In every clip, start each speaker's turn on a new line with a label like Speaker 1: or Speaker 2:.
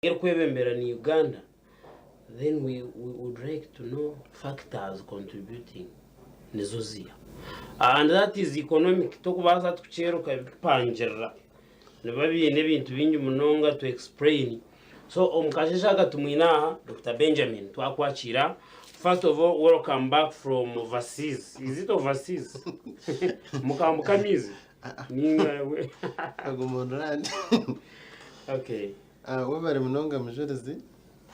Speaker 1: Erikwebembera ni Uganda then we would like to know factors contributing nizo ziiha and that is economic tokubaasa hati kukyeruka ebikupangirira nibiba biine ebintu bingi munonga to explain so omu kasheeshe aka tumwine aha Dokita Benjamin twakwakiira first of all welcome back from overseas is it overseas mukambuka amaizi ninga we
Speaker 2: Aguma onurandi.
Speaker 1: okay
Speaker 2: Webare munonga Mujurizi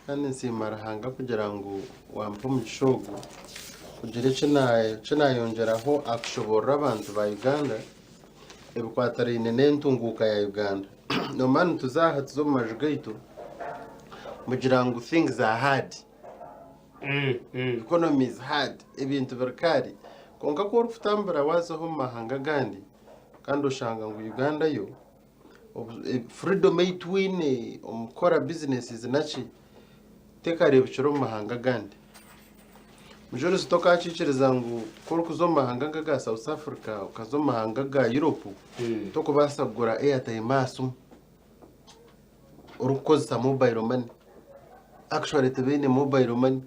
Speaker 2: kandi nsiima Ruhanga kugira ngu wampa omugisha ogu kugira eki nayongyeraho aha kushoboorora abantu ba Uganda ebikwatiraine n'entunguuka ya Uganda. Nomanya nituza aha tuza omu maju gaitu mugira ngu things are hard, economy is hard, ebintu biri kaari kwonka ku orikutambura waazaho omu mahanga agandi kandi oshanga ngu Uganda yo Freedom ei twine omu kukora businesses naki tekareebukire omu mahanga agandi. Mujurizi tokakiikiriza ngu ku orikuza omu mahanga nk'aga South Africa okaza omu mahanga aga Europe tokubaasa kugura airtime aha simu orikukozesa mobile money. Actually tibaine mobile money.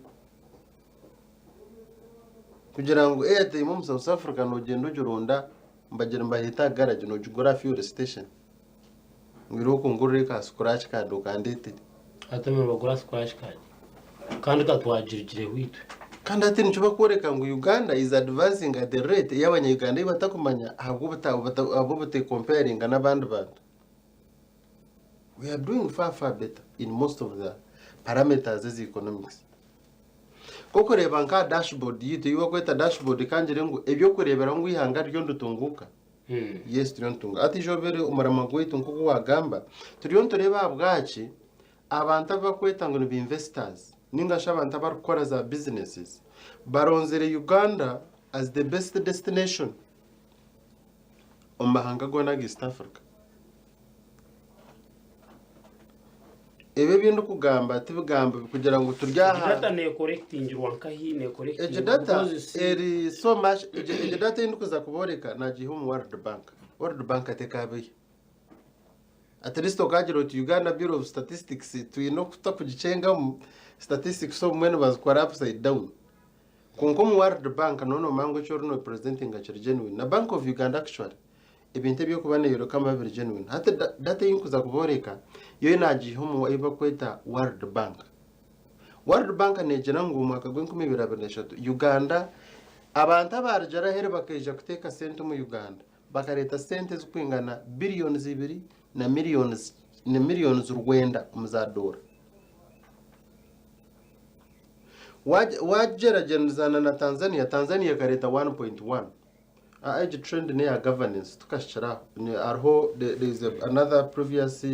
Speaker 2: Kugira ngu airtime omu South Africa nogyenda ogironda nibagira nibagyeta aha garage nogigura aha fuel station ngu irooko ongurire ka scratch card okandetere.
Speaker 1: Hati nibagura scratch card kandi katwagirigireho itwe.
Speaker 2: Kandi hati nikyo barikworeka ngu Uganda is advancing at a rate ei abanya Uganda ei batakumanya ahabw'obutekomparinga n'abandi bantu. We are doing far far better in most of the parameters eza economics. Nk'okureeba nka aha dashboard yaitu ei barikweta dashboard ka ngire ngu eby'okureeberaho ngu eihanga ririyo niritunguuka. Yes turiyo nitutunguuka. Hati Jobert omurimo gwaitu nk'oku waagamba, turiyo nitureeba ahabwaki abantu abu barikweta ngu ni ba investors nainga shi abantu abarikukora za businesses baronzire Uganda as the best destination omu mahanga goona aga East Africa. Ebi ebi ndikugamba ti bigambo kugira ngu turi
Speaker 1: Egi
Speaker 2: aha.
Speaker 1: data nekorekitingirwa nkahi?
Speaker 2: Egi
Speaker 1: Nekorekitingirwa
Speaker 2: data
Speaker 1: because si
Speaker 2: eri so much egi egi data ei ndikuza kubooreka naagiiha omu World Bank. World Bank tekaabiiha. At least okaagira oti Uganda Bureau of Statistics twine oku tutakugikyengamu, statistics obumwe nibazikora upside down. Kwonka omu World Bank nooba noomanya ngu eki oriyo noopresentinga kiri genuine. Na Bank of Uganda actually ebintu ebi erikuba neeyoreka nibiba biri genuine. Hati data ei ndikuza kubooreka yo naagiiha omu ei barikweta World Bank. World Bank neegira ngu omu mwaka gw'enkumi ibiri abiri n'eshatu, Uganda abantu abaarugire aheeru bakaija kuteeka sente omu Uganda bakareeta sente ezirikwingana billions ibiri na millions na millions rwenda omu za doora. Waagyeragyeranizana na Tanzania, Tanzania ekareeta 1.1. Aa egi trend n'eya governance tukahikire aho. Hariho there is another previous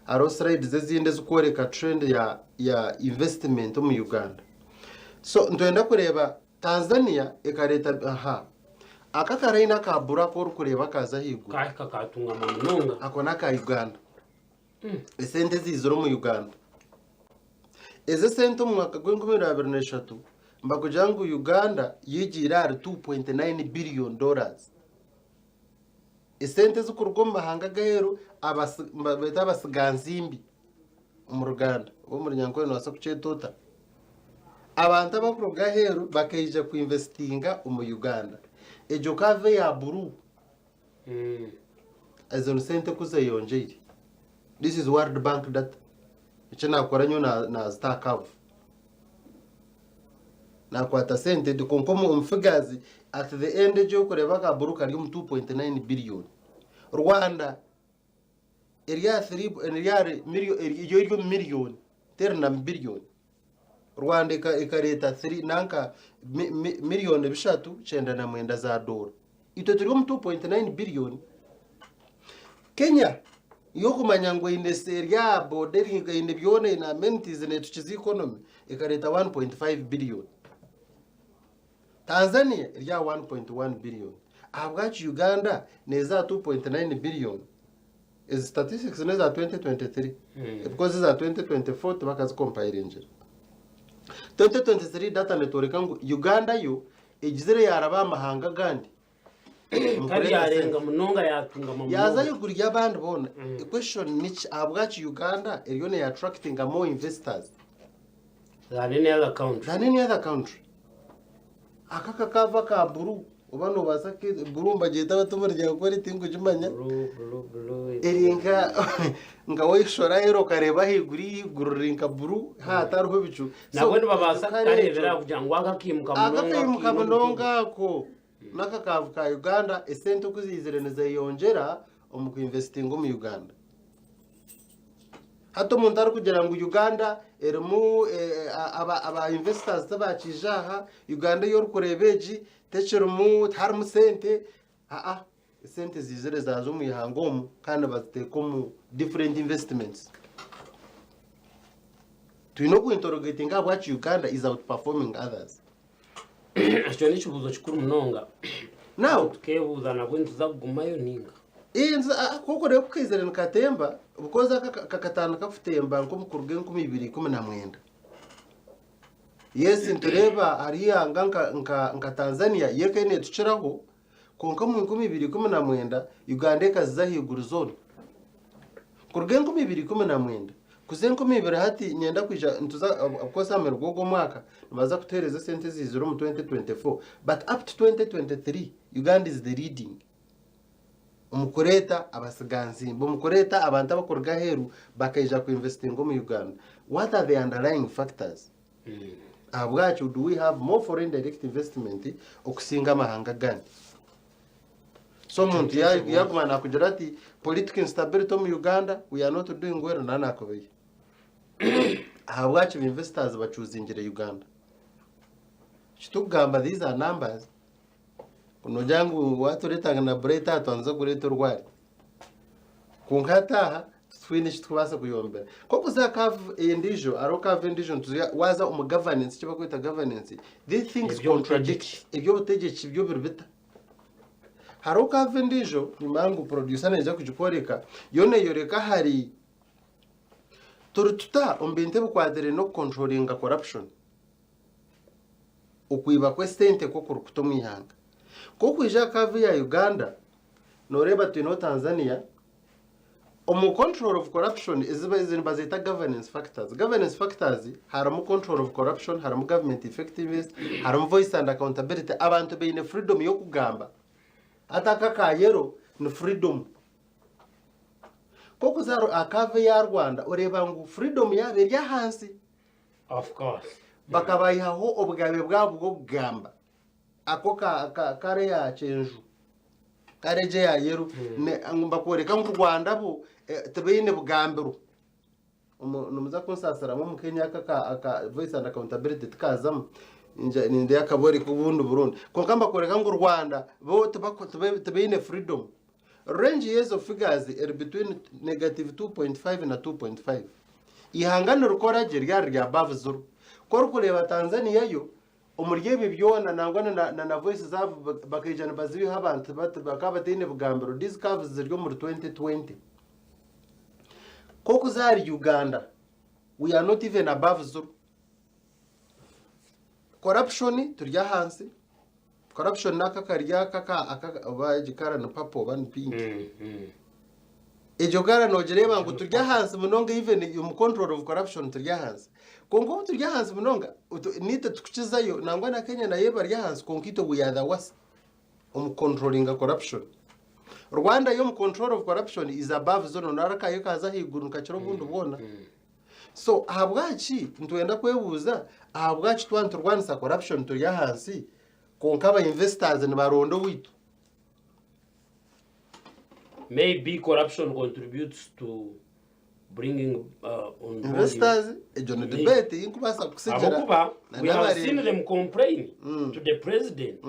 Speaker 2: hariho slides ezindi ezikworeka trend ya ya investment omu Uganda. So nitwenda kureeba Tanzania ekareeta aha aka akaraini aka buru aku orikureeba akaza ahaiguru
Speaker 1: Kahika katungama munonga.
Speaker 2: ako n'aka Uganda. Esente eziizire omu Uganda. Ezi esente omu mwaka gw'enkumi ibiri abiri n'eshatu nibakugira ngu Uganda yegiire ahari 2.9 billion dollars. Esente ezikuruga omu mahanga ag'aheeru nibabeeta abasiganzimbi omu Ruganda oba omu Runyankore nobaasa kukyeta ota? Abantu abakuruga aheeru bakaija ku investinga omu Uganda. Egyo kaava eya buruu. Ezo ni sente ku zeyongyeire. This is World Bank data. Eki naakora nyowe naazita aha curve. Naakwata sente kwonka omu figures at the end egi orikureeba aka buru kari omu 2.9 billion. Rwanda eri aha three eri ahari yo eri omu million teri na mu billion. Rwanda ekareeta three nanka million bishatu kyenda na mwenda za doora. Itwe turi omu 2.9 billion. Kenya yo okumanya ngu eine eri aha boda eine byona eine amenities netukiza economy ekareeta 1.5 billion. Tanzania eri aha 1.1 billion. Ahabwaki Uganda neeza aha 2.9 billion? Ezi statistics n'eza 2023 because eza 2024 tibakazikompayiringire. 2023 data networeka ngu Uganda yo egizire yaraba aha mahanga agandi. Omu
Speaker 1: Kandi
Speaker 2: kureeta
Speaker 1: yarenga
Speaker 2: sente.
Speaker 1: munonga yatungama
Speaker 2: Yaaza
Speaker 1: munonga.
Speaker 2: ahaiguru y'abandi boona. Question niki ahabwaki Uganda eriyo neya attractinga more investors
Speaker 1: Than any other country.
Speaker 2: than any other country? Aka akakaava ka buru oba noobaasa kukeeta buru nibagyeta bata omu Runyankore tinkugimanya.
Speaker 1: Blue, blue, blue.
Speaker 2: Eri nka nka waishora aheeru okareeba ahaiguru eiguru riri nka buru haatariho ebicu. So
Speaker 1: Nabwo nibabaasa
Speaker 2: kare
Speaker 1: kukareebera
Speaker 2: ekyo.
Speaker 1: kugira ngu aka kaimuka
Speaker 2: Aka
Speaker 1: munonga
Speaker 2: kaimuka
Speaker 1: kiine
Speaker 2: munonga
Speaker 1: omutima.
Speaker 2: ako n'akakaavu ka Uganda esente oku ziizire nizeyongyera omu kuinvestinga omu Uganda. Hati omuntu arikugira ngu Uganda erimu aba aba investors tibakiija aha, Uganda ei orikureeba egi tekirimu tiharimu sente, aa esente ziizire zaaza omu ihanga omu kandi nibaziteeka omu different investments. Twine okuinterrogatinga ahabwaki Uganda is outperforming others.
Speaker 1: Ekyo n'ekibuuzo kikuru munonga.
Speaker 2: Now,
Speaker 1: Tukeebuuza nabwo nituza kugumayo ninga.
Speaker 2: Kwonka oreebe ku kaizire nikatemba, because aka kakatandika kutemba nk'omu kuruga 2019. Yes, nitureeba hariho eihanga nka, nka, nka Tanzania yo ekaba neetukiraho, kwonka omu 2019 Uganda ekaziza ahaiguru zoona. Kuruga 2019 kuza 2000 hati niinyenda kwija nituza of course aha muheru gw'ogu omwaka nibaza kutuheereza esente eziizire omu 2024 but up to 2023 Uganda is the leading omu kureeta abasiganzimba, omu kureeta abantu abarikuruga aheeru bakaija ku investinga omu Uganda. What are the underlying factors? Ahabwaki do we have more foreign direct investment okusinga amahanga agandi? So omuntu yaguma nakugira ati political instability omu Uganda, we are not doing well, na nakubeiha. Ahabwaki ba investors bachuzingire Uganda? Kitukugamba these are numbers. Nogira ngu watureeta na Bright aha twanza kureeta orwari. Kwonka hati aha titwine eki turikubaasa kuyombera. Nk'oku za curve endiijo, hariho curve endiijo nituza waaza omu governance eki barikweta governance, these things contradict.
Speaker 1: Eby'obutegyeki.
Speaker 2: Eby'obutegyeki byo biri bita? Hariho curve endiijo nimanya ngu producer naija kugikworeka, yo neeyoreka ahari turi tuta omu bintu ebikwatiraine n'okucontrollinga corruption. Okwiba kw'esente kwo kuri kuta omu ihanga. Nk'okwija aha curve ya Uganda, Nooreeba twineho Tanzania, omu control of corruption ezi ezi nibazeeta governance factors. Governance factors harimu control of corruption, harimu government effectiveness, harimu voice and accountability. Abantu baine freedom y'okugamba. Hati aka aka yellow ni freedom. Nk'okuza aha curve eya Rwanda oreeba ngu freedom yaabo eri ahansi.
Speaker 1: Of course.
Speaker 2: Bakabaihaho obugabe bwabo bw'okugamba. Ako ka ka kare ya kyenju kare egyo eya yero ne ngu mbakworeka ngu Rwanda bo eh, tibaine bugambiro. Omu nimuza kunsaasiramu omu Kenya aka aka aka voice and accountability tikazamu ninja nindeeba akaboreka obundi burundi. Kwonka mbakworeka ngu Rwanda bo tibaku tiba tibaine freedom. Range y'ezo figures eri between negative 2.5 na 2.5. Eihanga nirikora gye ryari riri above zero. Ku orikureeba Tanzania yo Omuri ebyo byona nangwa na na na voice zaabo bakaija nibazibiha abantu bakaba bataine bugambiro. These curves ziri omuri 2020. Nk'okuza ahari Uganda, we are not even above zero. Corruption turi ahansi, corruption n'aka kari aka aka oba egi colour ni purple oba ni pink. Egyo colour nogireeba ngu turi ahansi munonga even omu control of corruption turi ahansi. Kwonka obu turi ahansi munonga, naitwe tukukizayo nangwa na Kenya nayo ebari ahansi kwonka itwe we are the worst omu kucontrollinga corruption. Rwanda yo omu control of corruption is above zero nari kayo kaaza ahaiguru nikakira obundi bwona. So ahabwaki nitwenda kwebuuza ahabwaki twaba niturwanisa corruption turi ahansi kwonka aba investors nibaronda owaitu?
Speaker 1: Maybe corruption contributes to bringing on board
Speaker 2: Investors, egyo ni debate ei nkubaasa kukusigira
Speaker 1: Ahabw'okuba
Speaker 2: na
Speaker 1: we have
Speaker 2: n'abareebi.
Speaker 1: seen them complain to the president.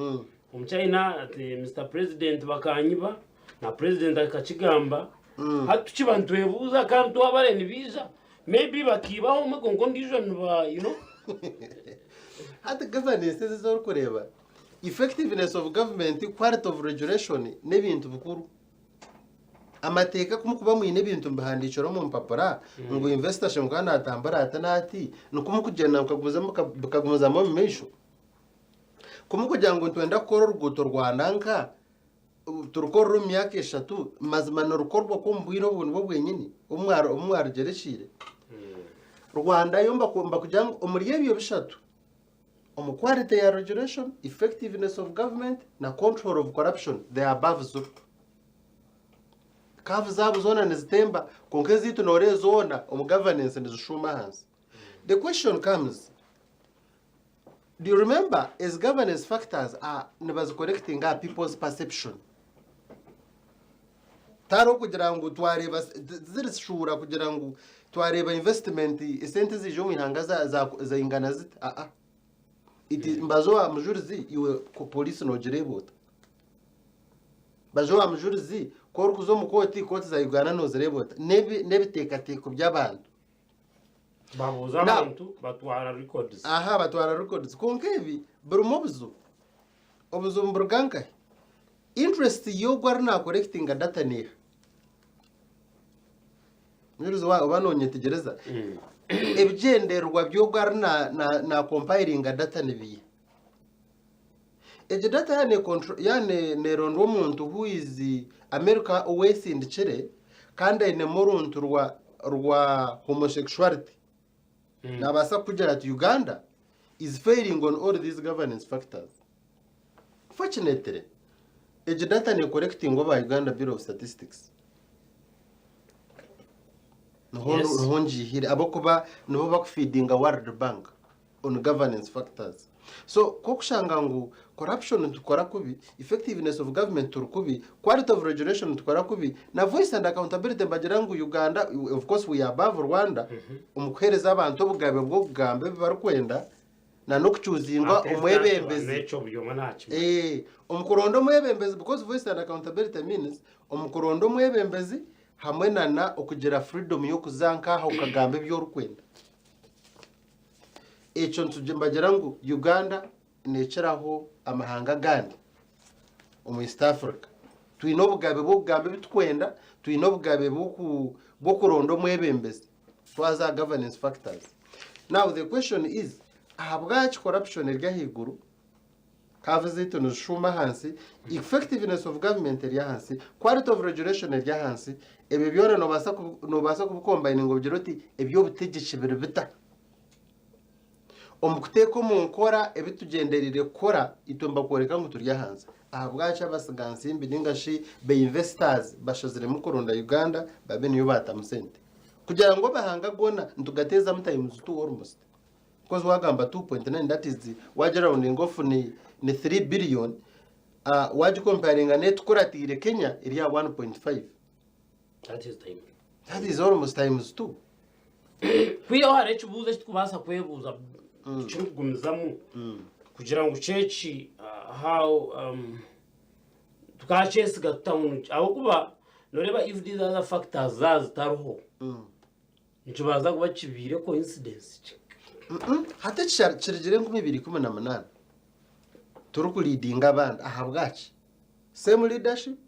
Speaker 1: Omuchina ati Mr President bakanyiba na president akakigamba. Hati tukiba nitwebuuza kandi twabare nibaija maybe bakiibaho omwe kwonka ondiijo niba you know.
Speaker 2: Hati governance ezi ezi orikureeba, effectiveness of government, quality of regulation n'ebintu bikuru. Amateeka ku mukuba mwine ebintu mubihandiikire omu mpapura ngu investor ashemereire kuba natambura ati n'ati, nikwo mukugyenda mukagumizamu bikagumizamu omu maisho. Ku mukugira ngu nitwenda kukora oruguuto rwa nanka, Turukorera omu myaka eshatu, mazima nirukorwa kwo omu bwire obwo nibwo bwenyini obu mwarugyeresiire? Rwanda yo mbakugira ngu omuri ebyo bishatu, omu quality ya regulation, effectiveness of government na control of corruption, they are above zero. Curve zaabo zoona nizitemba, kwonka ezaitu nooreeba zoona omu governance nizishuuma ahansi. The question comes, Do you remember ezi governance factors are nibazicollectinga aha people's perception. Tihariho kugira ngu twareeba tiziri shuura kugira ngu twareeba investment esente eziija omu ihanga zaingana zita aa. It is mbaza owa mujurizi iwe police nogireeba ota? Mbaza owa mujurizi ku orikuza omu kooti, kooti za Uganda nozireeba ota? N'ebiteekateeko by'abantu.
Speaker 1: Babuuza
Speaker 2: Now-
Speaker 1: abantu batwara records.
Speaker 2: Aha batwara records kwonka ebi birimu obuzibu. Obuzibu niburuga nkahi? Interest y'ogwo ari nakorekitinga data neeha? Mujurizi wa oba nonyetegyereza? Ebigyendererwa by'ogwo ari na na nakompiringa data nibiiha? Egyo data yaaba nekontro yaaba ne nerondwa omuntu who is America owesindikire kandi ainemu oruntu rwa rwa homosexuality nabaasa kukugira ati Uganda is failing on all these governance factors. Fortunately, egi data nekorekitingwa aba Uganda Bureau of Statistics. Niho niho ngiihire ahabw'okuba nibo bakufeedinga World Bank. on governance factors. So ku okushanga ngu corruption nitukora kubi, effectiveness of government turi kubi, quality of regulation nitukora kubi, na voice and accountability nibagira ngu Uganda, of course we are above Rwanda omu kuheereza abantu obugabe bw'okugamba ebi barikwenda na n'okucuuzinga
Speaker 1: Ate
Speaker 2: omwebembezi.
Speaker 1: N'ekyo buri omwe naakimanya.
Speaker 2: Eh, omu kuronda omwebembezi because voice and accountability means omu kuronda omwebembezi hamwe na na okugira freedom y'okuza nk'aha okagamba ebi orikwenda. Ekyo nibagira ngu Uganda nekiraho amahanga agandi omu East Africa. Twine obugabe bw'okugamba ebi turikwenda, twine obugabe bw'okuronda omwebembezi twaza aha governance factors. Now the question is, ahabwaki corruption eri ahaiguru Curve zaitu nizishuuma ahansi, effectiveness of government eri ahansi, quality of regulation eri ahansi, ebyo byona nobaasa nobaasa kubikombayininga ogire oti eby'obutegyeki biri bita? Omu kuteeka omu nkora ebi tugyendereire kukora, itwe nibakworeka ngu turi ahansi. Ahabwaki abasigansimbi ninga shi ba investors bashaziremu kuronda Uganda babe niyo baatamu sente? Kugira ngu amahanga goona nitugateezamu times two almost. Because wagamba 2.9 that is wagirounding off ni, ni 3 billion uh, wagicomparinga n'etukuratiire Kenya eri aha 1.5
Speaker 1: That is time.
Speaker 2: that is almost times 2
Speaker 1: Kwihaho hariho ekibuuzo eki turikubaasa kwebuuza tukirikugumizamu kugira ngu kyeki how tukakyesiga tuta ngu ahabw'okuba noreeba if these other factors zaaba zitariho Nikibaasa kuba kibaire coincidence ki?
Speaker 2: Mm-mm. Hati ekishara kirigire 2018 turikuleadinga abandi ahabwaki? Same leadership,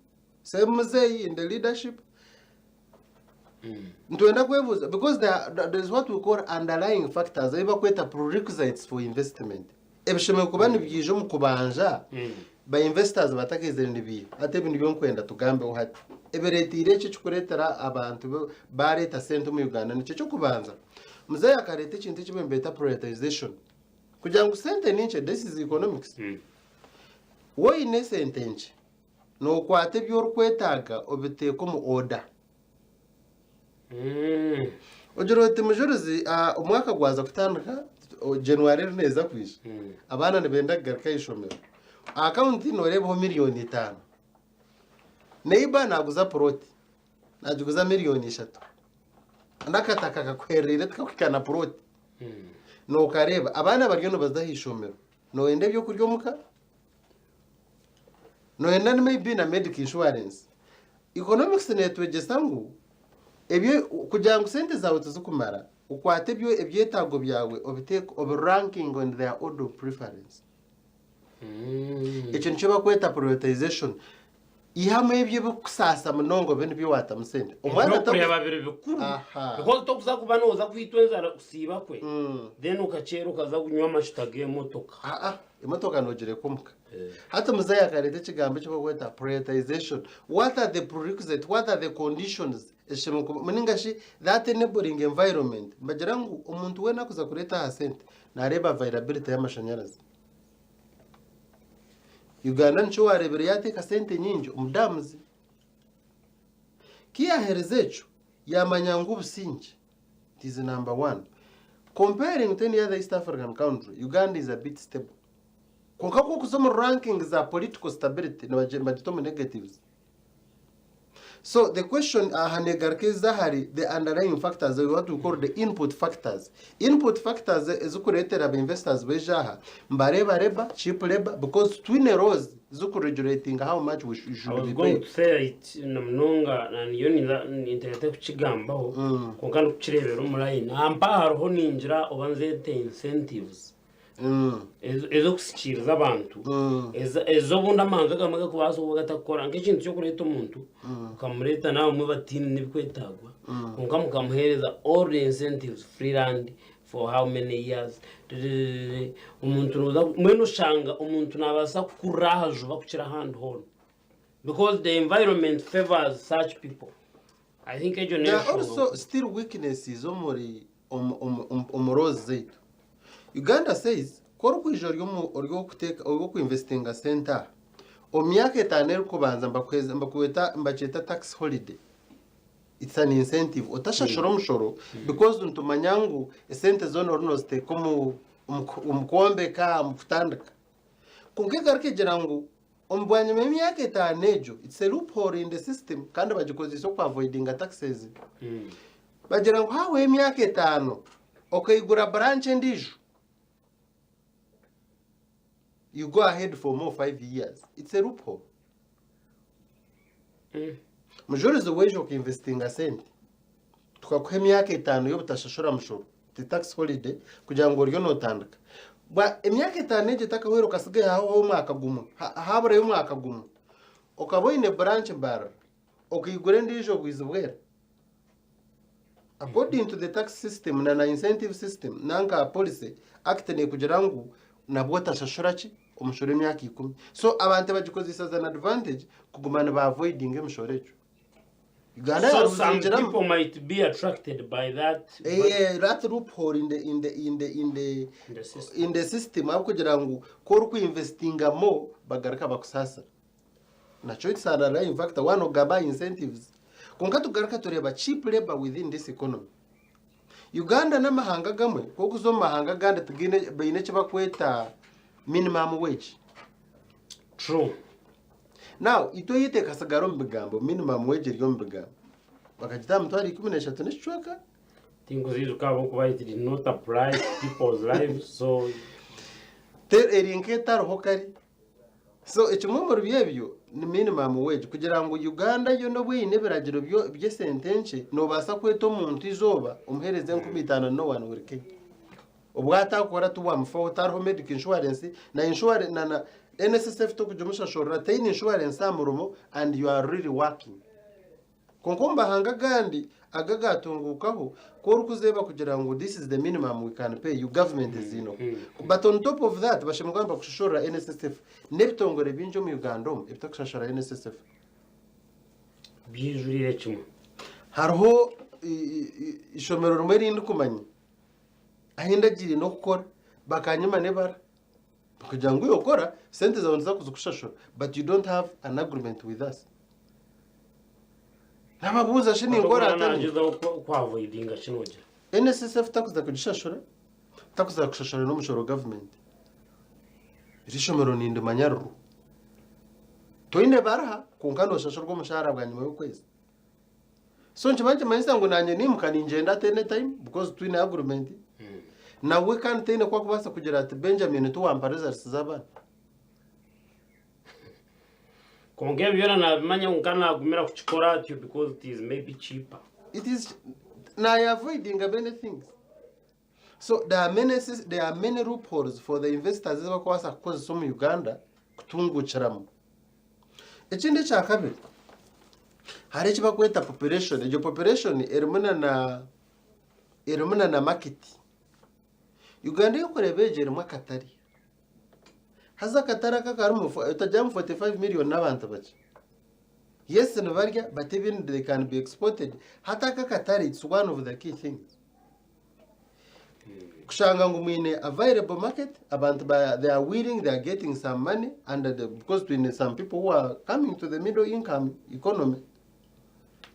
Speaker 2: same muzeeyi in the leadership. Nitwenda kwebuuza because there, there is what we call underlying factors ebi bakweta prerequisites for investment. Ebishemereire kuba nibyija omu kubanja ba investors batakaizire nibiiha. Hati ebi nibyo nkwenda tugambeho hati. Ebireeteire eki ekikureetera abantu baareeta sente omu Uganda nikyo eky'okubanza. Muzeeyi akareeta ekintu eki nibeeta prioritization. Kugira ngu sente ni nkye, this is economics. Waaba oine esente nkye, nookwata ebi orikwetaaga obiteeka omu order. Ogira oti mujurizi omwaka gwaza kutandika January eri neeza kwija abaana nibenda kugaruka aha ishomero akawunti nooreebaho miriyoni itaano neiba naaguza puroti naagiguza miriyoni ishatu n'akataka kakuhereire tikakuhika na puroti nookareeba abaana bariyo nibaza aha ishomero nooyenda ebyokurya omuka Nooyenda ni maybe na medical insurance. Economics neetwegyesa ngu ebyo kugira ngu sente zaawe tizikumara, okwate ebyo ebyetaago byawe obiteeke obi ranking on their order of preference. Ekyo nikyo bakweta prioritization. Ihamu ebyo ebirikukusaasa munonga obe nibyo waatamu sente. Omwana
Speaker 1: Ebyokureba biri bikuru
Speaker 2: Aha.
Speaker 1: because tokuza kuba nooza kwitwa enjara kusiiba kwe
Speaker 2: Mm.
Speaker 1: then okakyera okaza kunywa amashuta g'emotoka.
Speaker 2: Aa, emotoka noogireka omuka. Hati muzeeyi akareeta ekigambo eki barikweta prioritization. What are the prerequisites, what are the conditions ezishemereire kuba ninga shi that enabling environment. Nibagira ngu omuntu weena akuza kureeta aha sente naareeba availability y'amashanyarazi. Uganda nikyo wareebire yateeka sente nyingi omu dams. Kiyaherize ekyo yamanya ngu obusingye it is number one. Comparing to any other East African country, Uganda is a bit stable. Kwonka ku orikuza omu ranking za political stability nibagita omu negatives. So the question aha negaruka eza ahari the underlying factors or what we call the input factors. Input factors ezikureetera aba investors baija aha nibareeba labour, cheap labour because twine laws zikuregulatinga how much we
Speaker 1: I
Speaker 2: should
Speaker 1: was
Speaker 2: be
Speaker 1: going
Speaker 2: paid.
Speaker 1: to say it na munonga na niyo ninza ninteekateeka kukigambaho kwonka ndikukireebera omu line. Aha mpaha hariho ningira oba nzeete incentives. Ez'okusikiiriza abantu ez'obundi amahanga agamwe garikubaasa kuba gatarikukora nk'ekintu ky'okureeta omuntu okamureeta naaba mwe bataine n'ebikwetaagwa kwonka mukamuheereza all the incentives free land for how many years omuntu nooza mbwenu oshanga omuntu naabaasa kukurira aha juba kukira ahandi hoona because the environment favours such people I think egyo
Speaker 2: There are
Speaker 1: n'enshonga
Speaker 2: also
Speaker 1: nkuru.
Speaker 2: still weaknesses omuri omu laws zaitu. Uganda says ku orikwija ori ori ow'okuteeka ori ow'okuinvestinga sente aha, omu myaka etaano erikubanza nibakuheereza nibakweta nibakyeta tax holiday. It's an incentive. Otashashura omushoro because nitumanya ngu esente zoona oriyo nooziteeka omu omu kwombeka, omu kutandika. Kwonka egaruka egira ngu omu bwanyima y'emyaka etaano egyo, it's a loophole in the system kandi bagikozeise oku avoidinga taxes. Bagira ngu hahwaho emyaka etaano okaigura branch endiijo, you go ahead for more 5 years. It's a loophole. Mujurizi waija okainvestinga sente, tukakuha emyaka etaano y'obutashashura mushoro, the tax holiday, kugira ngu oriyo nootandika. Bwa emyaka etaano egyo etakahweire okasigayo hahwaho omwaka gumwe, haburayo omwaka gumwe, okaba oine branch Mbarara, okaigura endiijo Obwizi Bwera. According to the tax system na na incentive system nanka policy act nekugira ngu nabwo otashashura ki omushoro emyaka ikumi. So abantu bagikozesa as an advantage kuguma niba avoidinga emishoro egyo. Uganda
Speaker 1: So some
Speaker 2: yaruzingiramu.
Speaker 1: people might be attracted by that
Speaker 2: Eh, that loophole in the in the in the in the
Speaker 1: in the system.
Speaker 2: in the system ahabw'okugira ngu ku orikuinvestinga more bagaruka bakusaasira. Nakyo it's an underlying factor waaba nogamba aha incentives. Kwonka tugaruka tureeba cheap labour within this economy. Uganda n'amahanga agamwe ku orikuza omu mahanga agandi tigaine baine eki barikweta minimum wage.
Speaker 1: True.
Speaker 2: Now itwe eyaitu ekasigara omu bigambo, minimum wage eri omu bigambo. Bakagita aha mitwaro 13 n'ekicweka.
Speaker 1: Tinkuziijuka ahabw'okuba it did not apply to people's lives so
Speaker 2: Eri nk'etariho kare. So ekimwe omuri ebyo ni minimum wage kugira ngu Uganda yo n'obu eine ebiragiro by'esente nkye noobaasa kweta omuntu eizooba omuheereze 5000 no one will care. Obu atakukora tiwamufaho tariho medical insurance na insurance na na NSSF tokugimushashurira taine insurance aha murimo and you are really working. Kwonka omu mahanga agandi ago agaatunguukaho, ku orikuzeeba kugira ngu this is the minimum we can pay you, government eziine okwo. But on top of that, bashemereire kuba nibakushashurira NSSF. N'ebitongore bingi omu Uganda omu ebitakushashura NSSF.
Speaker 1: Byijurire kimwe.
Speaker 2: Hariho eishomero rimwe eri ndikumanya, ahu ndagiire n'okukora, bakanyima n'ebara. Kugira ngu iwe okora, sente zaawe nituza kuzikushashura but you don't have an agreement with us. Nababuuza shi ninkora
Speaker 1: Otokuba
Speaker 2: ata ni?
Speaker 1: nagyezaho ku avoidinga kino ogira.
Speaker 2: NSSF takuza kugishashura, takuza kushashura n'omushoro government. Eri ishomero nindimanya ririho. Toine baruha kwonka noshashurwa omushahara bwanyima y'okwezi. So nikiba nikimanyisa ngu nanye niimuka ningyenda at any time because twine agreement. Nawe kandi taine ku akubaasa kugira ati Benjamin tiwampa results z'abaana.
Speaker 1: Kwonka ebyo byona nabimanya kwonka nagumira kukikora atyo because it is maybe cheaper.
Speaker 2: It is naye-avoidinga many things. So there are many, there are many loopholes for the investors ezi bakubaasa kukozesa omu Uganda kutunguukiramu. Ekindi ekya kabiri, hariho eki barikweta population, egyo population erimu na na erimu na na market. Uganda ei orikureeba egyo erimu akatare. Haza akatare aka akarimu otagira ngu 45 million n'abantu bakye. Yes nibarya but ebindi they can be exported. Hati aka akatare it's one of the key things. Kushanga ngu mwine available market, abantu ba they are willing, they are getting some money and the, because twine some people who are coming to the middle income economy.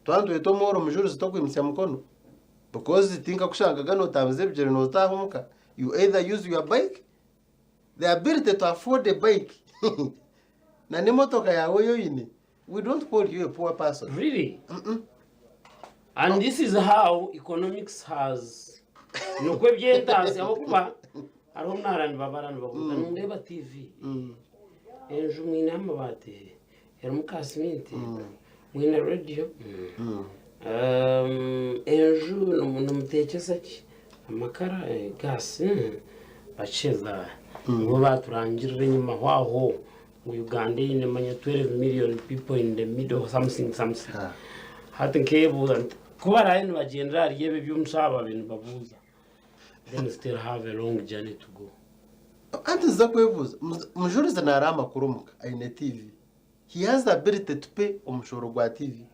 Speaker 2: Twaba nitweta omworo omujurizi tokwimutsya mukono because tinkakushangaga notambuza ebigyere notaaha omuka. You either use your bike, the ability to afford a bike na n'emotoka yaawe ei oine, we don't call you a poor person.
Speaker 1: Really? And this is how economics has nikwo eby'entaasi ahabw'okuba hariho omunaara nibabara nibabuuza nindeeba TV enju mwine amabaati erimu ka siminti mwine radio enju nimuteekyesa ki amakara gaasi bakyeza nibo baturangirira enyima aho aho ngu Uganda eine manya 12 million people in the middle something something hati nkebuuza nti ku baraabe nibagyendera ahari ebi eby'omushaho babaire nibabuuza then still have a long journey to go.
Speaker 2: Anti nza kwebuuza, Mujurizi nareeba amakuru omuka aine TV, he has the ability to pay omushoro gwa TV.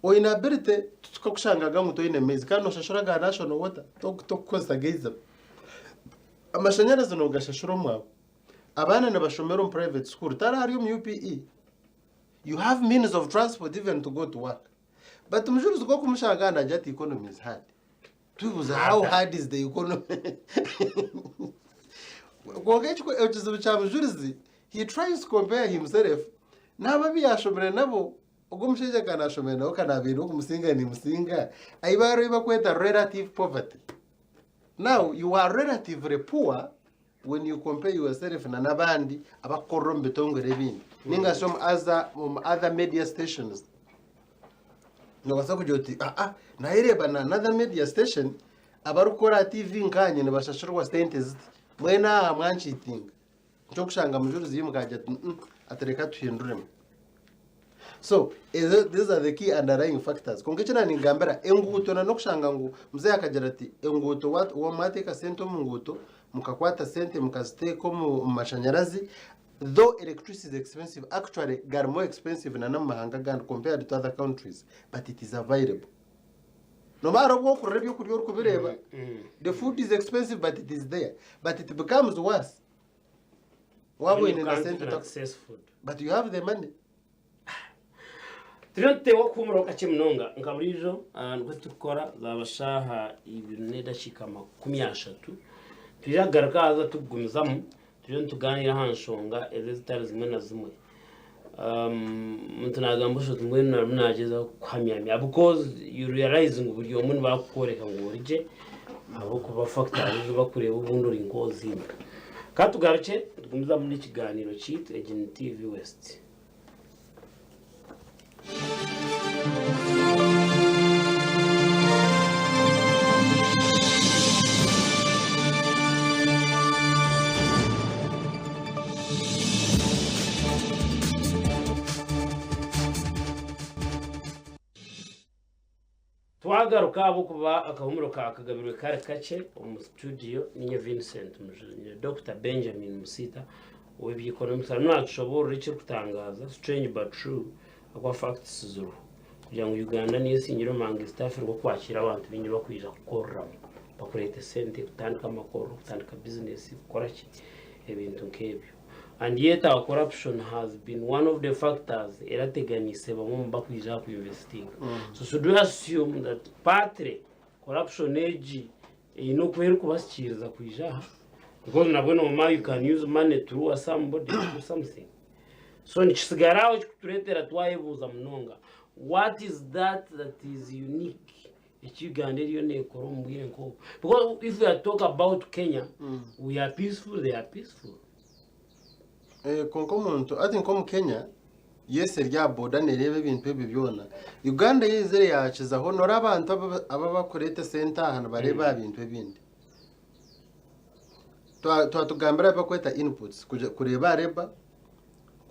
Speaker 2: Oine ability titukakushangaga ngu toine maizi kandi noshashura aga National Water tokukozesa geyser. Amashanyarazi nogashashura omwawe. Abaana nibashomera omu private school tari ahari omu UPE. You have means of transport even to go to work. But Mujurizi ku okumushanga nagira ati economy is hard. Twebuuza how hard is the economy? Kwonka ekizibu kya Mujurizi, he tries to compare himself n'abo abu yaashomire nabo, ogwo omushaija ka naashomire nawe ka naabaire ow'okumusinga nimusinga, ahi bariyo barikweta relative poverty. Now you are relatively poor when you compare yourself na n'abandi abakukorera omu bitongore ebindi ninga shi omu other, omu other media stations. Noobaasa kugira oti aa nayereeba na another media station abarikukora aha TV nkaanye nibashashurwa sente ziti mbwenu aha mwankiitinga. Nikyo orikushanga Mujurizi yimuka agira ati mm ati reka tuhinduremu. So ezo these are the key underlying factors. Kwonka eki naaningambira enguuto na n'okushanga ngu muzeeyi akagira ati enguuto wa- wa- mwateeka sente omu nguuto mukakwata sente mukaziteeka omu omu mashanyarazi though electricity is expensive actually gari more expensive na n'omu mahanga agandi compared to other countries but it is available. Noba hariho obu okurira ebyokurya orikubireeba the food is expensive but it is there but it becomes worse waaba
Speaker 1: When you
Speaker 2: oine na
Speaker 1: can't
Speaker 2: sente
Speaker 1: even
Speaker 2: ota-
Speaker 1: access food.
Speaker 2: but you have the money.
Speaker 1: Turiyo nituteebwa kuhuumuraho kakye munonga nka buriijo nikwo turikukora zaaba shaaha ibiri n'edakiika 30 twija kugaruka haza tukugumizamu turiyo nitugaaniira aha nshonga ezi ezitari zimwe na zimwe. Omuntu naagamba osha oti mbwenu narimu naagyezaho kukuhamyamya because you realize ngu buri omwe nibakukworeka ngu ori gye ahabw'okuba factors ezi bakureeba obundi ori nk'ozimba. Ka tugarukye tugumizamu n'ekigaaniiro kyaitu egi ni TV West. Twagaruka ahabw'okuba akahumuro kaakagabirwe kari kakye omu studio ninye Vincent Mujuni na Dokita Benjamin Musiita ow'eby'economics arimu naatushoboorora ekirikutangaza, strange but true, ahakuba facts ziriho kugira ngu Uganda niyo esingire omu mahanga East Africa okwakiira abantu baingi bakwija kukoreramu bakureeta esente kutandika amakorero, kutandika bizinesi, kukora ki ebintu nk'ebyo. And yet our corruption has been one of the factors erateganiise bamwe omu bakwija aha ku investinga. So should we assume that partly corruption egi eine oku erikubasikiiriza kwija aha? Because nabwe noomanya you can use money to lure somebody to do something. So nikisigara aho kikutureetera twayebuuza munonga what is that that is unique eki Uganda eriyo neekora omu bwire nk'obu because if we are talk about Kenya we are peaceful they are peaceful.
Speaker 2: Eh, kwonka omuntu ati nk'omu Kenya yes eri aha boda nereeba ebintu ebyo byona. Uganda yo eizire yakizaho nora abantu aba- aba bakureeta esente aha nibareeba aha bintu ebindi. Twa- Twatugambira abu bakweta inputs kuja- kureeba aha labour,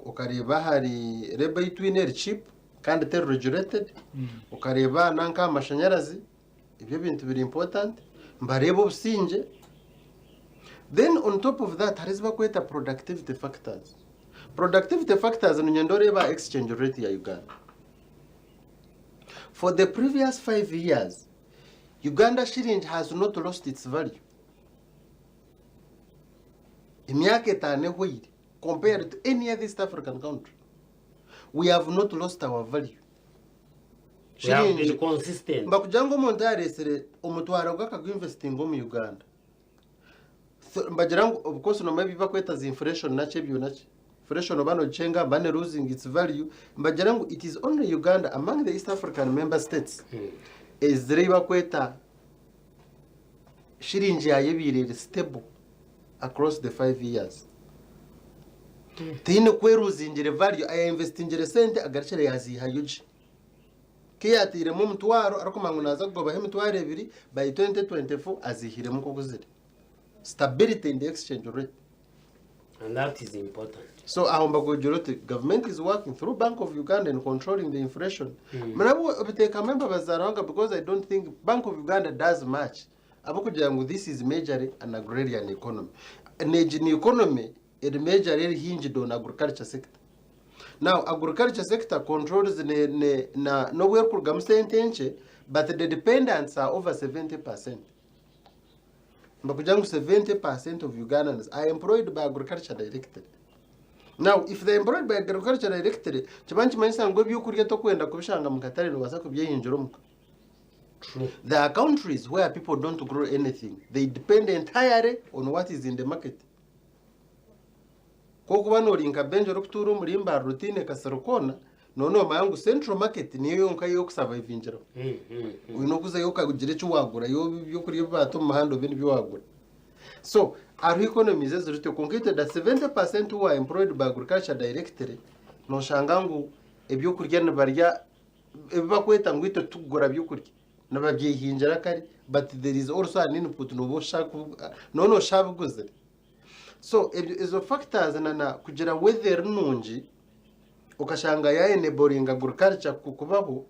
Speaker 2: Okareeba ahari labour ei twine eri cheap kandi teri regulated, okareeba nanka aha mashanyarazi, ebyo ebintu biri important, nibareeba obusingye. Then on top of that hariho ezi barikweta productivity factors. Productivity factors niinyenda oreebe aha exchange rate ya Uganda. For the previous 5 years, Uganda shilling has not lost its value. Emyaka etaano ehweire compared to any other East African country. We have not lost our value.
Speaker 1: We have been consistent.
Speaker 2: Mbakugira ngu omuntu yareesire omutwaro gwe akaguinvestinga omu Uganda. So, mbagira ngu of course nomanya ebi bakweta zi inflation naki ebyo naki. Inflation oba nogikyenga money losing its value. Mbagira ngu it is only Uganda among the East African member states ezire ei bakweta shiringi yaayo ebaire eri stable across the 5 years. Tihaine ku eruzingire value, ayainvestingire sente agarukire yaaziihayo gye. Ku yaatairemu omutwaro arikumanya ngu naaza kugobaho 20,000 by 2024 aziihiremu nk'oku ziri. Stability in the exchange rate.
Speaker 1: And that is important.
Speaker 2: So aho mbakugira oti government is working through Bank of Uganda in controlling the inflation. Nabwo obiteekamu embabazi za Ruhanga because I don't think Bank of Uganda does much. Ahabw'okugira ngu this is majorly an agrarian economy. N'egi ni economy eri majorly eri hinged on agriculture sector. Now agriculture sector controls ne, ne, na n'obu erikurugamu sente nkye but the dependents are over 70%. Mbakugira ngu 70% of Ugandans are employed by agriculture directly. Now if they are employed by agriculture directly kiba nikimanyisa ngu ebyokurya tokwenda kubishanga mu katare nobaasa kubyehingira omuka.
Speaker 1: True.
Speaker 2: There are countries where people don't grow anything. They depend entirely on what is in the market. Kokuba nori nka Benji orikutuura omuri Mbarara otiine kasiro koona, noona nomanya ngu central market niyo yonka ey'okusurvivingiraho. Oine okuzayo okagira eki waagurayo ebyokurya ebi baata omu muhanda obe nibyo waagura. So hariho economies eziri kwonka itwe the 70% who are employed by agriculture directly noshanga ngu ebyokurya nibarya ebi bakweta ngu itwe tukugura byokurya nibabyehingira kare but there is also an input noba oshaka noona oshabiguzire. So ebyo ezo factors na na kugira weather nungi okashanga ya enabling agriculture kubaho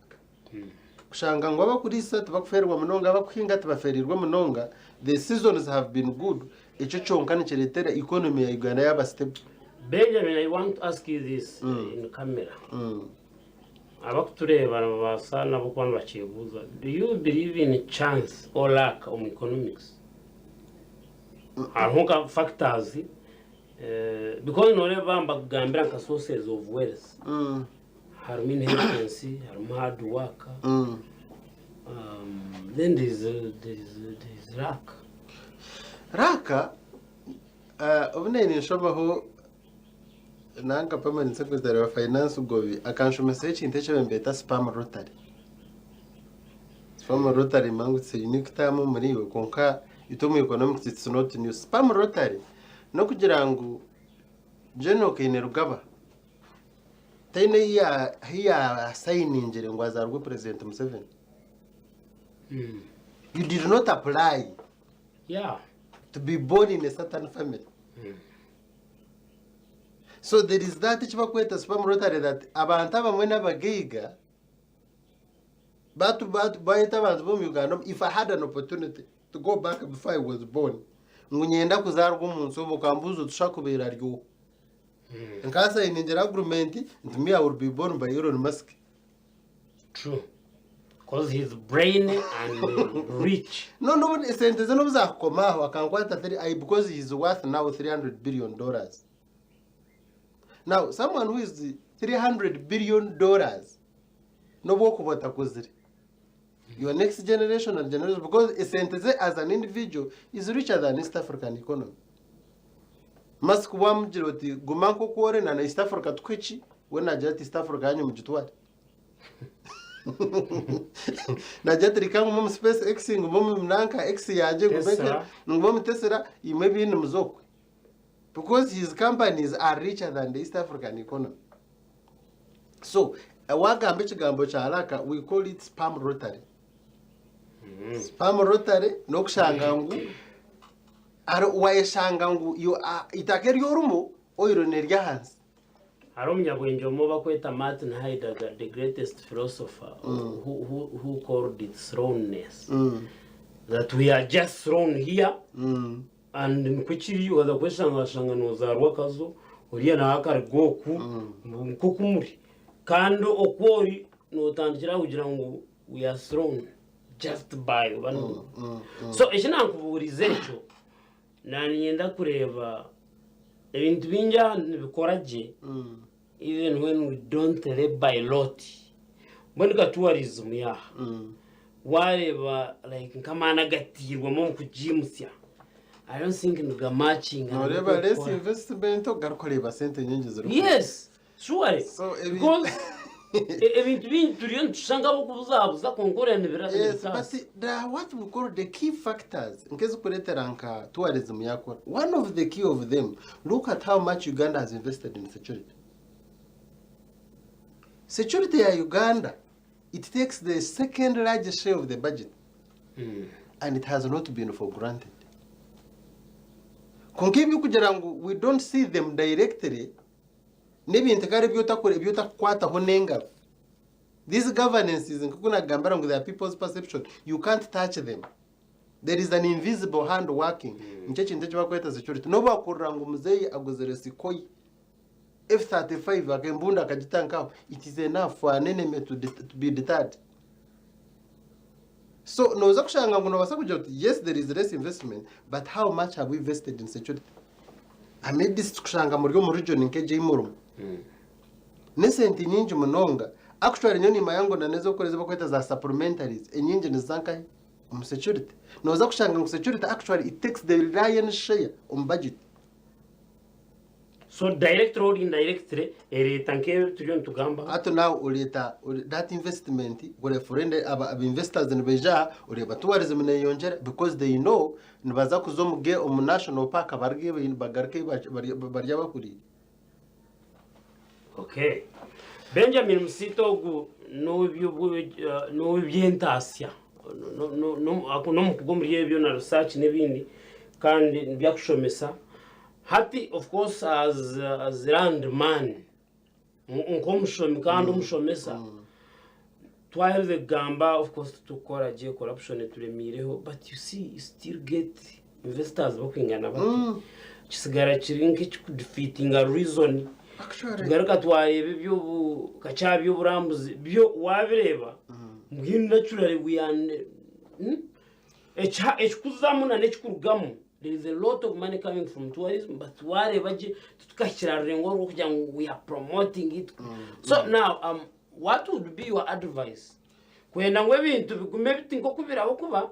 Speaker 2: kushanga ngu abakuriisa tibakufeerwa munonga abakuhinga tibaferirwe munonga the seasons have been good ekyo kyonka nikireetera economy ya Uganda yaba stable.
Speaker 1: Benjamin, I want to ask you this in camera. Abakutureeba nibabaasa nabo kuba nibakyebuuza. Do you believe in chance or luck omu economics? Hariho nka factors because nooreeba nibakugambira nka sources of wealth. Harimu inheritance, harimu hard work, then there is luck.
Speaker 2: Luck obu nari ninshomaho nanka permanent secretary wa finance Gobi akanshomesa ekintu eki nibeeta sperm lottery. Sperm lottery mangu it's a unique term omuri iwe kwonka itwe omu economics it's not new. Sperm lottery n'okugira ngu General Kainerugaba taine ahi yasayiningire ngu azaarwe President Museveni. You did not apply to be born in a certain family. So there is that eki bakweta sperm lottery that abantu abamwe n'abagaiga batu batu bayeta abantu b'omu Uganda if I had an opportunity to go back before I was born ngu nyenda kuzaarwa omu nsi omu okambuuza oti oshakubaire ari oha nkasayiningira agreement nti me I will be born by Elon Musk.
Speaker 1: True. Because he's brain and rich.
Speaker 2: No, no, esente ze n'obu zaakukoma aho akankwata three, I, because he is worth now $300 billion. Now, someone who is $300 billion, n'obu okuba otakuzire, your next generation and generation, because esente ze as an individual is richer than East African economy. Musk wamugira oti guma nk'oku ori na East Africa tukuhe ki? We nagira ati East Africa yanyu mugitware. Nagira ati reka ngume omu Space X, ngume omu nanka X yangye, ngume
Speaker 1: Tesla.
Speaker 2: ngume omu Tesla, imwe ebindi muze okwe. Because his companies are richer than the East African economy. So, wagamba ekigambo kya luck, we call it sperm lottery. Sperm lottery n'okushanga ngu wayeshanga ngu itaka eri orimu oil neri ahansi.
Speaker 1: Hariho omunyabwengye omwe ou barikweta Martin Heidegger, the greatest philosopher, who, who, who called it thrownness. That we are just thrown here and nikwo kiri okaza kweshanga washanga nozaarwa akazo oriya nawe akaruga oku nk'oku muri kandi oku ori notandikira aho kugira ngu we are thrown just by oba ni- so eki nankubuurize ekyo Naninyenda kureeba ebintu bingi aha nibikora gye even when we don't labour a lot. Mbwenu ka tourism yaaha wareeba like nk'amaani agatiirwemu omu kugiimutsya I don't think nigamatchinga
Speaker 2: Nooreeba less investment ogaruka oreeba sente nyingi zirikuruga.
Speaker 1: Yes, surely
Speaker 2: So, ebi-
Speaker 1: because ebintu bingi turiyo nitushusha nk'abarikubuzabuza kwonka oreba nibira
Speaker 2: Yes, but there are what we call the key factors nk'ezikureetera nka tourism yakora. One of the key of them, look at how much Uganda has invested in security. Security ya Uganda, it takes the second largest share of the budget and it has not been for granted. Kwonka eby'okugira ngu we don't see them directly, N'ebintu kare ebi otakore ebi otakukwataho n'engaro. These governances nk'oku nakugambira ngu they are people's perception, you can't touch them. There is an invisible hand working. Nikyo ekintu eki barikweta security. N'obu bakurira ngu muzeeyi aguzire Sikoyi F35 akembundu akagita nkaho, it is enough for an enemy to, to be deterred. So nooza kushanga ngu noobaasa kugira oti yes there is less investment but how much have we invested in security? Amidst kushanga muri omu region nk'egi ei murimu. N'esente nyingi munonga. Actually nyowe nimanya ngu na n'ez'okukora ezi barikweta za supplementaries enyingi niziza nkahi? Omu security. Nooza kushanga ngu security actually it takes the lion's share omu budget.
Speaker 1: So directly or indirectly ereeta nk'ebi turiyo nitugambaho.
Speaker 2: Hati now oreeta that investment ore friend aba aba investors nibaija aha oreeba tourism neyeyongyera because they know nibaza kuza omu ge omu national park baruge bagaruke bari abahuriire.
Speaker 1: Okay. Benjamin Musiita ogu n'ow'eby'entaasya n'omukugu omuri ebyo na research n'ebindi kandi nibyo arikushomesa. Hati of course as, as land man nk'omushomi kandi omushomesa twaherize kugamba of course titukukora gye corruption eturemiireho but you see you still get investors bakwingana bati kisigara kiri nk'ekikudefeatinga reason.
Speaker 2: Actually,
Speaker 1: Tugaruka twareeba eby'obu kakya by'oburambuzi byo wabireeba mbwenu naturally we are Ekikuzamu na n'ekikurugamu there is a lot of money coming from tourism but wareeba gye titukahikire aha rurengo orw'okugira ngu we are promoting it. So now what would be your advice kwenda ngu ebintu bigume biti nk'oku biraho kuba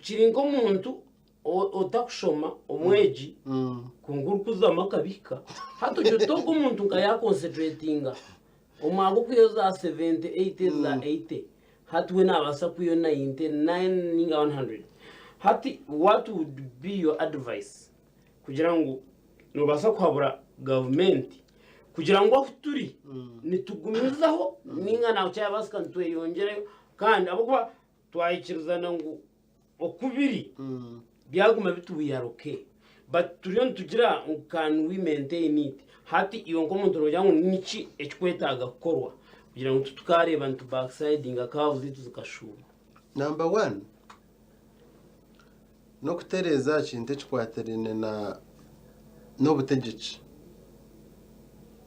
Speaker 1: kiri nk'omuntu otakushoma omwegi kwonka orikuzamu akabihika hati ogyo oti ogwo omuntu nka yaconcentratinga Omwaka okwiha za 78 za 80 hati we nabaasa kwiha 99 ninga 100. Hati what would be your advice kugira ngu nobaasa kuhabura gavumenti kugira ngu ahu turi nitugumizaho ninga nawe kyabaasika nitweyongyerayo kandi ahabw'okuba twayikirizana ngu oku biri byaguma biti we are okay but turiyo nitugira ngu can we maintain it hati iwe nk'omuntu nogira ngu niki ekikwetaaga kukorwa kugira ngu titukareeba nitu backslidinga curve zaitu zikashuuma.
Speaker 2: Number one, n'okutereeza aha kintu ekikwatiraine na n'obutegyeki.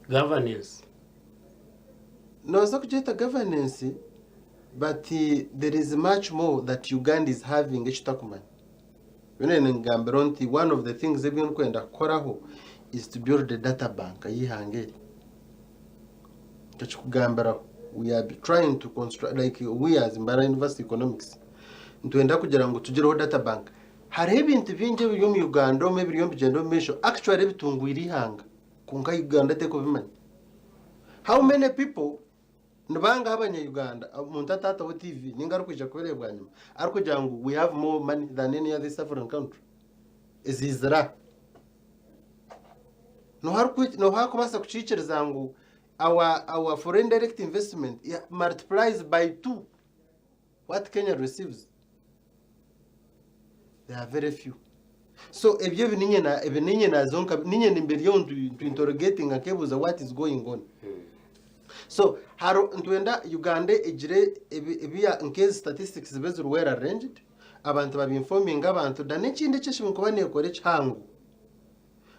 Speaker 1: Governance.
Speaker 2: Noobaasa kugyeta governance but there is much more that Uganda is having eki tutakumanya. Nyowe ningambiraho nti one of the things ebi ndikwenda kukoraho is to build a data bank ey'eihanga eri. Nkakikugambiraho we are trying to construct like we as Mbarara University Economics nitwenda kugira ngu tugireho data bank. Hariho ebintu bingi ebiri omu Uganda omu ebiriyo nibigyenda omu maisho actually ebitungwire eihanga kwonka Uganda terikubimanya. How many people Ni bangahi abanya-Uganda omuntu atataho TV ninga arikwija kubireeba bwanyima arikugira ngu we have more money than any other East African country eziizire aha? Noha arikubaasa kukiikiriza ngu our, our foreign direct investment multiplies by two what Kenya receives? There are very few. So ebyo ebi ninye na ebi ninye nazo nka ninye nimbiryo ntu ntu interrogatinga nkebuuza what is going on. So haro nitwenda Uganda egire ebi ebi nk'ezi statistics zibe ziri well arranged, abantu babinfominge abantu than ekindi eki nkuba nekora ekihango.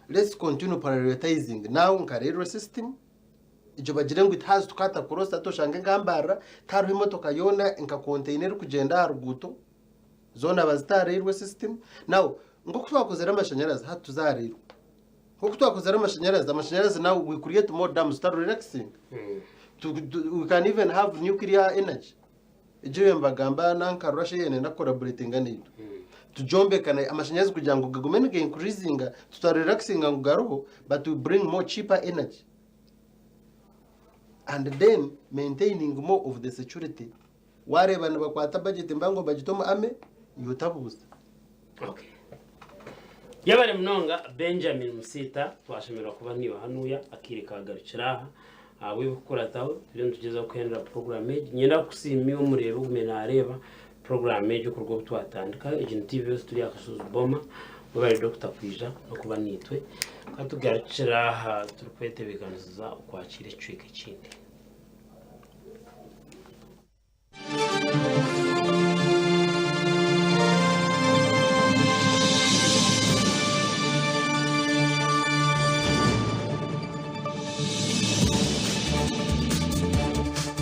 Speaker 2: Let's continue prioritizing now nka railway system egyo bagire ngu it has to cut across hati oshange nka Mbarara tihariho emotoka yoona nka container erikugyenda aha ruguuto zoona bazite aha railway system. Now nk'oku twakozire amashanyarazi hati tuze aha railway. Nk'oku twakozire amashanyarazi, amashanyarazi now we create more dams tutari relaxing. We can even have nuclear energy. Egyo nibagamba nanka Russia yoona nenda kucollaboratinga naitwe. Tugyombekane amashanyarazi kugira ngu gagume niga increasinga tutari relaxinga ngu gariho but we bring more cheaper energy. And then maintaining more of the security. Wareeba nibakwata budget mpango bagita omu army, iwe otabuuza.
Speaker 1: Okay. Yebare munonga Benjamin Musiita twashemererwa kuba niiwe hanuya akaire kagarukira aha ahabw'ebikukurataho turiyo nitugyezaho kuhendera puroguramu egi niinyenda kukusiima iwe omureebi ogume naareeba puroguramu egi okuruga obu twatandika egi ni TV yose turi aha Kashozi Boma webare Dokita kwija n'okuba naitwe ka tugarukire aha turikwetebeekanisiza okwakira ekicweka ekindi.